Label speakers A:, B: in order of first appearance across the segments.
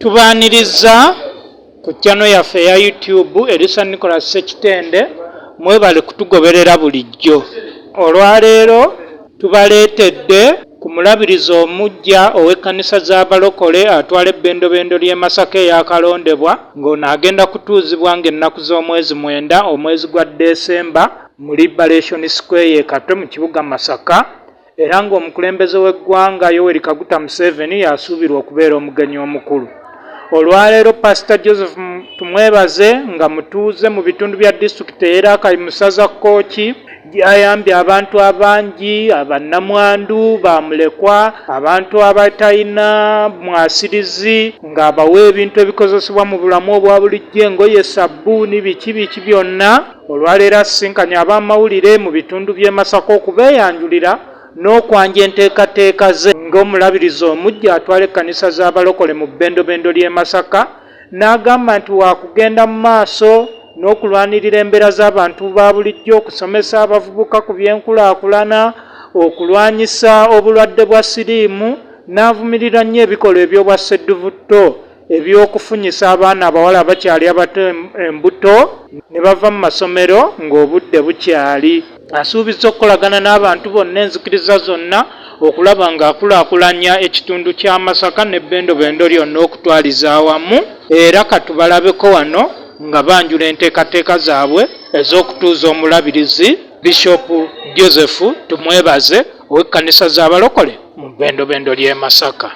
A: Tubaaniriza ku channel yaffe eya YouTube Erisa Nicholas Ssekitende, mwebale kutugoberera bulijjo. Olwaleero tubaleetedde ku mulabirizi omuggya ow'ekkanisa z'abalokole atwala ebbendobendo ly'e Masaka eyaakalondebwa, ng'ono agenda kutuuzibwa ng'ennaku z'omwezi 9 omwezi gwa Desemba mu Liberation Square e Katwe mu kibuga Masaka, era ng'omukulembeze w'eggwanga Yoweri Kaguta Museveni y'asuubirwa okubeera omugenyi omukulu. Olwaleero Pasita Joseph Tumwebaze nga mutuuze mu bitundu bya disitulikiti ey'e Rakai mu ssaza Kkooki gy'ayambye abantu abangi, bannamwandu, bamulekwa, abantu abatalina mwasirizi ng'abawa ebintu ebikozesebwa mu bulamu obwa bulijjo, engoye, sabbuuni, biki biki byonna. Olwaleero asisinkanye ab'amawulire mu bitundu by'e Masaka okubeeyanjulira n'okwanja enteekateeka ze ng'omulabirizi omuggya atwala ekkanisa z'abalokole mu bbendobendo ly'e Masaka n'agamba nti waakugenda mu maaso n'okulwanirira embeera z'abantu ba bulijjo, okusomesa abavubuka ku by'enkulaakulana, okulwanyisa obulwadde bwa siriimu n'avumirira nnyo ebikolwa eby'obwa ssedduvutto eby'okufunyisa abaana abawala abakyali abato embuto ne bava mu masomero ng'obudde bukyali. Asuubizza okukolagana n'abantu bonna enzikiriza zonna okulaba ng'akulaakulanya ekitundu kya Masaka n'ebbendobendo lyonna okutwaliza awamu era katubalabeko wano nga banjula enteekateeka zaabwe ez'okutuuza omulabirizi Bishop Joseph Tumwebaze ow'ekkanisa z'abalokole mu bbendobendo ly'e Masaka.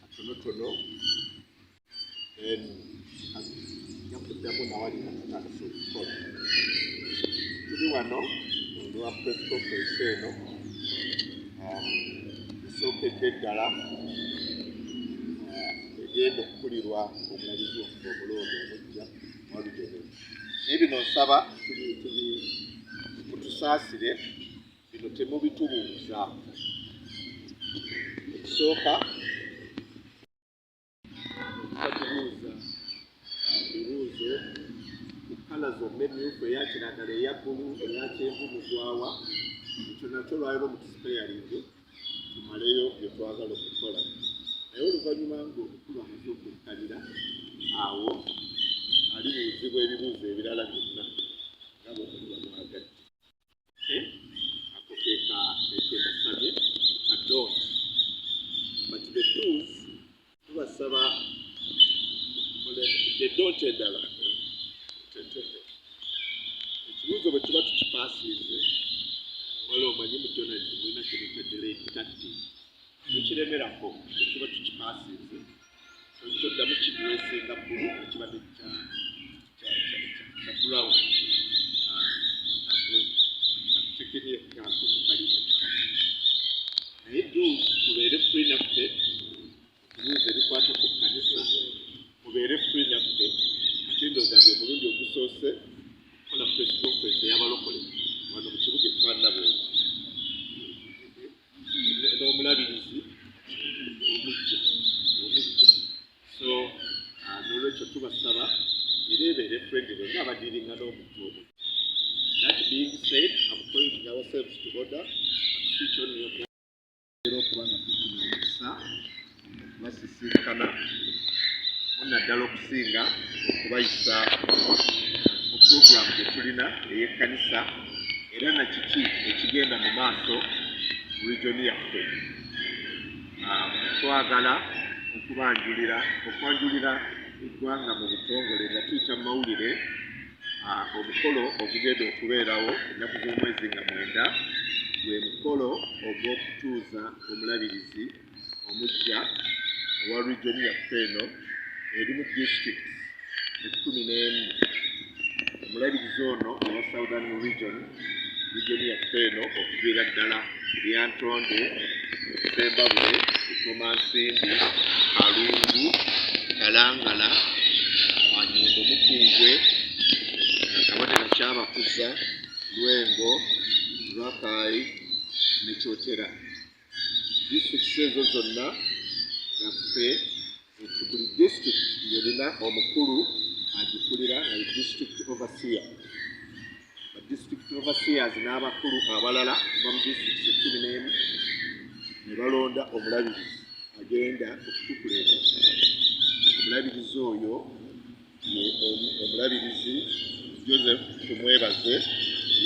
B: Katonotono then nja kuddamu nawali katutandise okukola. Tuli wano olwa press conference eno esookedde ddala egenda okukulirwa omulabirizi waffe omulonde omuggya Mwalujebe. Naye bino nsaba mutusaasire, bino temubitubuuza. Ekisooka tatubuuza bibuuzo ku kkala zonna, emyufu, eya kiragala, eya bbulu, eya kyenvu, mugwawa. Ekyo nakyo lwaliro mutusipeyalinge tumaleyo bye twagala okukola, naye oluvannyuma ng'omukulu amaze okukkalira awo alibuuzibwa ebibuuzo ebirala byonna nga bwe muliba mwagadde. Ako ke kembasabye ka don't, but the do's tubasaba the don't endala. Ekibuuzo bwe tuba tukipaasiize, wala omanyi mu journalism mulina kye biyita delayed tactic, tukiremerako. Bwe tuba tukipaasiize toddamu kidressinga bbulu ekibadde kya brown tekenyekankalina. Naye do's, mubeere free naffe okubuuza ebikwata ku kkanisa, mubeere free naffe. Ate ndowooza gwe mulundi ogusoose okukola press conference ey'abalokole wano mu kibuga efaanana bweti n'omulabirizi omuggya. So n'olwekyo tubasaba era ebeere friendly nga abadealinga n'omuntu omuggya. That being said, I'm calling ourselves to order and switch on your era okuba nga tufuna omukisa okubasisinkana munaddala okusinga okubayisa mu puroguramu gye tulina ey'ekkanisa era na kiki ekigenda mu maaso. Region yaffe. Twagala okubanjulira, okwanjulira eggwanga mu butongole nga tuyita mu mawulire omukolo ogugenda okubeerawo ennaku z'omwezi nga 9, gwe mukolo ogw'okutuuza omulabirizi omuggya owa region yaffe eno erimu districts 11. Omulabirizi ono owa Southern Region, region yaffe eno okuviira ddala Lyantonde, Sembabule, Bukomansimbi, Kalungu, Kalangala, Nyendo, Mukungwe, Kabonera, Kyabakuza, Lwengo, Rakai ne Kyotera. Disitulikiti ezo zonna zaffe, buli district ng'erina omukulu agikulira nga ye district overseer. Ba district overseers n'abakulu abalala okuva mu disitulikiti 11 ne balonda omulabirizi agenda okutukulembera. Omulabirizi oyo ye omulabirizi Joseph Tumwebaze,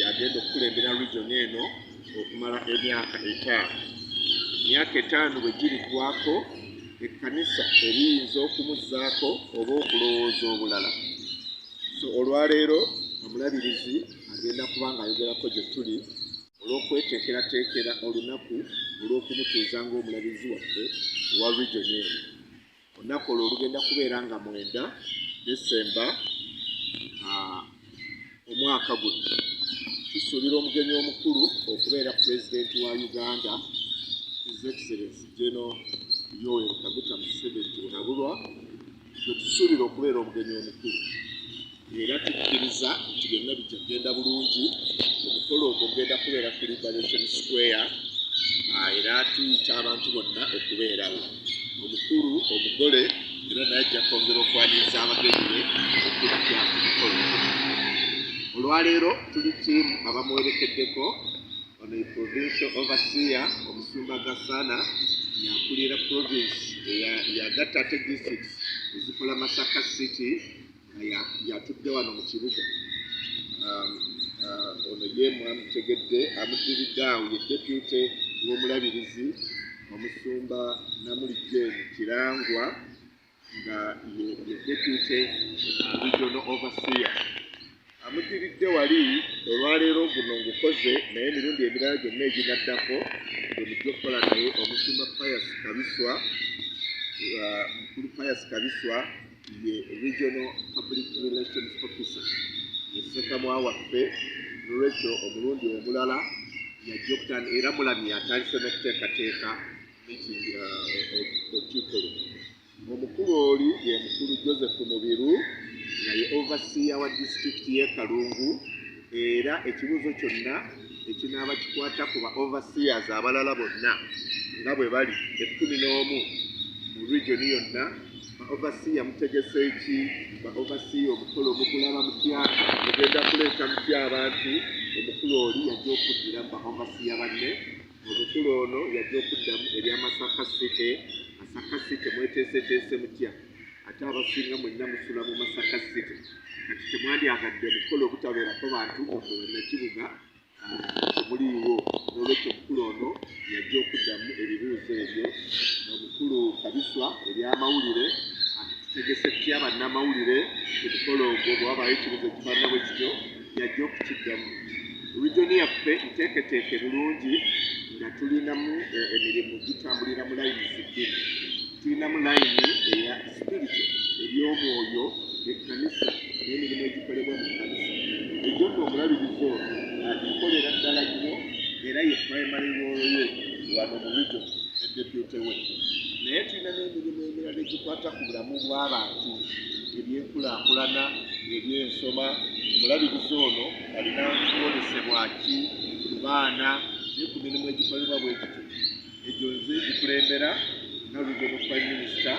B: yagenda okukulembera region eno okumala emyaka 5. Emyaka 5 bwe giriggwako, ekkanisa eriyinza okumuzzaako oba okulowooza obulala. So olwaleero omulabirizi agenda kuba ng'ayogerako gye tuli olw'okweteekerateekera olunaku olw'okumutuuza ng'omulabirizi waffe owa region eno. Olunaku olwo olugenda kubeera nga 9 Desemba omwaka guno. Tusuubira omugenyi omukulu okubeera Pulezidenti wa Uganda, His Excellency General Yoweri Kaguta Museveni Tibuhaburwa, gwe tusuubira okubeera omugenyi omukulu, era tukkiriza nti byonna bijja kugenda bulungi. Omukolo ogwo gugenda kubeera ku Liberation Square, era tuyita abantu bonna okubeerawo. Omukulu omugole era naye ajja kwongera okwaniriza abagenyi be okujja ku mukolo ogwo. Olwaleero tuli ttiimu abamuwerekeddeko. Ono ye provincial overseer omusumba Gasana, yakulira province yagatta ate districts ezikola Masaka City, nga yatudde wano mu kibuga. Ono ye mwamutegedde. Amuddiridde awo ye deputy w'omulabirizi, omusumba Namuli Jane Kirangwa, nga ye deputy regional overseer. Amuddiridde wali, olwaleero guno ngukoze, naye emirundi emirala gyonna eginaddako gwe mujja okukola naye, omusumba Pius Kabiswa. Mukulu Pius Kabiswa ye regional public relations officer, ye ssekamwa waffe. Nolwekyo omulundi omulala yajja okutandika, era mulabye atandise n'okuteekateeka meeting, olukiiko luno. Omukulu oli ye mukulu Joseph Mubiru, nga ye overseer wa disitulikiti y'e Kalungu, era ekibuuzo kyonna ekinaaba kikwata ku ba overseers abalala bonna nga bwe bali 11 mu region yonna, ba overseer mutegese ki, ba overseer omukolo mugulaba mutya, mugenda kuleeta mutya abantu, omukulu oli yajja okuddira mu ba overseer banne. Omukulu ono yajja okuddamu ebya Masaka City. Masaka City mweteeseteese mutya? Ate abasinga mwenna musula mu Masaka City, kati temwandyagadde mukolo ogutabeerako bantu mmwe bannakibuga temuliiwo. N'olwekyo omukulu ono yajja okuddamu ebibuuzo ebyo. Omukulu Kabiswa ebyamawulire, tutegese tutya bannamawulire ku mukolo ogwo? Bwe wabaayo ekibuuzo ekifaanana bwe kityo, yajja okukiddamu. Region yaffe nteeketeeke bulungi, nga tulinamu emirimu gitambulira mu layini bbiri. Tulinamu layini eya spiritual, eby'omwoyo, ekkanisa n'emirimu egikolebwa mu kkanisa. Egyo nno omulabirizi ono agikolera ddala nnyo, era ye primary role ye wano mu region ne deputy we. Naye tulina n'emirimu emirala egikwata ku bulamu bw'abantu, ebyenkulaakulana, ebyensoma. Omulabirizi ono alina kwolesebwa ki ku baana ne ku mirimu egikolebwa bwe gityo, egyo nze gikulembera nga regional prime minister,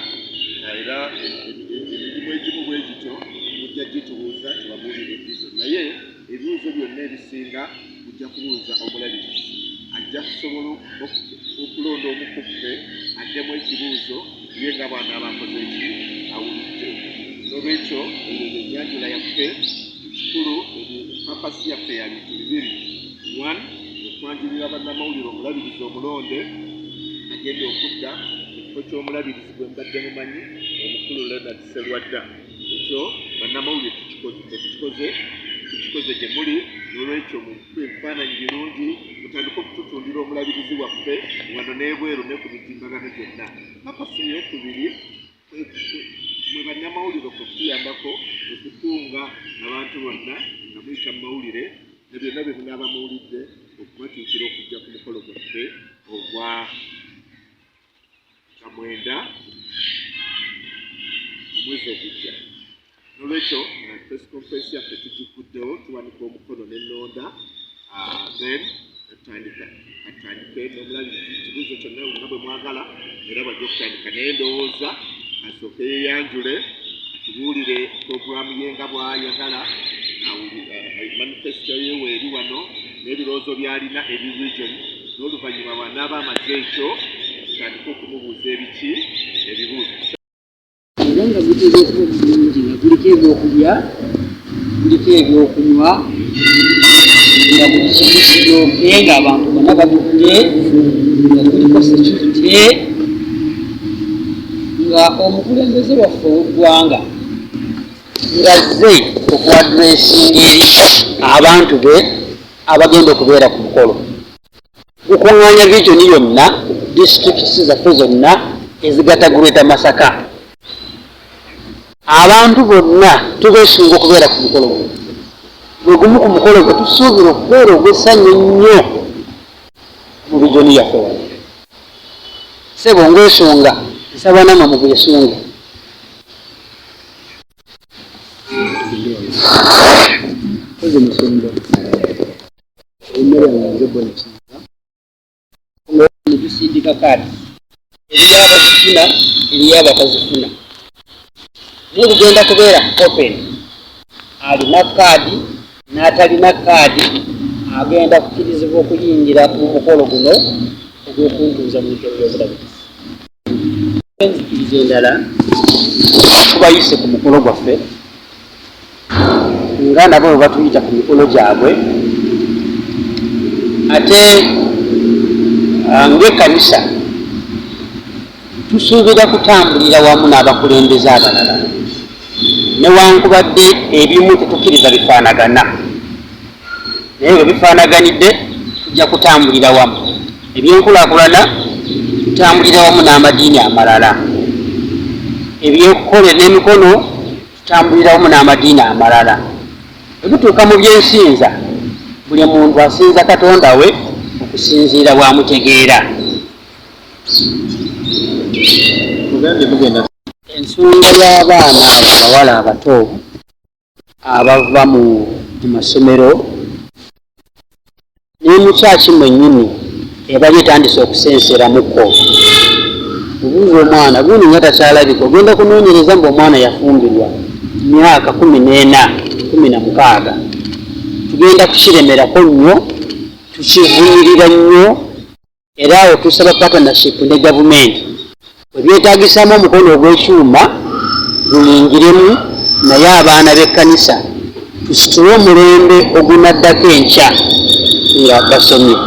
B: era emirimu egimu bwe gityo mujja gitubuuza tubabuulire ebizo, naye ebibuuzo byonna ebisinga mujja kubuuza omulabirizi. Ajja kusobola okulonda omu ku ffe addemu ekibuuzo ye nga bw'anaaba akoze eki awulidde. N'olwekyo eyo yenyanjula yaffe. Ekikulu, purpose yaffe ya bintu bibiri: one, Okwanjulira bannamawulire omulabirizi omulonde agenda okudda mu kifo ky'omulabirizi gwe mbadde mumanyi, omukulu Leonard Sserwadda. Ekyo bannamawulire tukikoze tukikoze gye muli. N'olwekyo mukuba ebifaananyi birungi, mutandike okututundira omulabirizi waffe wano n'ebweru ne ku mitimbagano gyonna. Purpose eyokubiri, mwe bannamawulire okutuyambako okukunga abantu bonna nga muyita mu mawulire ne byonna bye munaaba muwulidde, okubatuukira okujja ku mukolo gwaffe ogwa nga 9 omwezi ogujja. Nolwekyo press conference yaffe tugiguddewo, tuwanika omukono n'ennonda, then tutandika. Atandike n'omulabirizi ekibuuzo kyonna nga bwe mwagala, era bwajja okutandika. Naye ndowooza asooke yeeyanjule, atubuulire puroguramu ye nga bw'ayagala, manifesto ye weeri wano n'ebirowoozo by'alina eri region. N'oluvannyuma bw'anaaba amaze ekyo, tutandike okumubuuza ebiki ebibuuzo.
C: Era nga guteekwa okuba bulungi, nga guliko ebyokulya, guliko ebyokunywa, nga buli kimu kiryoke, ng'abantu bonna batudde, nga guliko security, nga omukulembeze waffe ow'eggwanga ng'azze okuaddressinga eri abantu be abagenda okubeera ku mukolo. Gukuŋŋaanya region yonna, disitulikiti zaffe zonna ezigatta Greater Masaka. Abantu bonna tubeesunga okubeera ku mukolo guno. Gwe gumu ku mukolo gwe tusuubira okubeera ogw'essanyu ennyo mu region yaffe wano. Ssebo, ngwesunga, nsaba nammwe mugwesunge.
D: Kozi musumba, erinnya lyange nze Bonny Kiiza.
C: Ne tusindika kaadi, eriyo abazifuna, eriyo abatazifuna, naye kugenda kubeera open. Alina kaadi n'atalina kaadi agenda kukkirizibwa okuyingira mu mukolo guno ogw'okuntuuza mu ntebe y'obulabirizi. Enzikiriza endala tubayise ku mukolo gwaffe nga nabo bwe batuyita ku mikolo gyabwe. Ate ng'ekkanisa tusuubira kutambulira wamu n'abakulembeze abalala, newankubadde ebimu tetukkiriza bifaanagana, naye bwe bifaanaganidde tujja kutambulira wamu. Ebyenkulaakulana tutambulira wamu n'amadiini amalala, ebyokukola n'emikono tutambulira wamu n'amadiini amalala. Bwe bituuka mu byensinza, buli muntu asinza Katonda we okusinziira bw'amutegeera.
D: Mugambye mugenda
C: Ensonga y'abaana abo abawala abato abava mu masomero ne mu kyaki mwennyini ebali etandise okusenseramukko. Obuuza omwana gundi nga takyalabika, ogenda kunoonyereza mbu omwana yafumbirwa myaka 14, 16. Tugenda kukiremerako nnyo, tukivumirira nnyo, era awo tusaba partnership ne gavumenti. Webyetaagisaamu omukono ogw'ekyuma guyingiremu, naye abaana b'ekkanisa tusitule omulembe ogunaddako enkya nga basomye.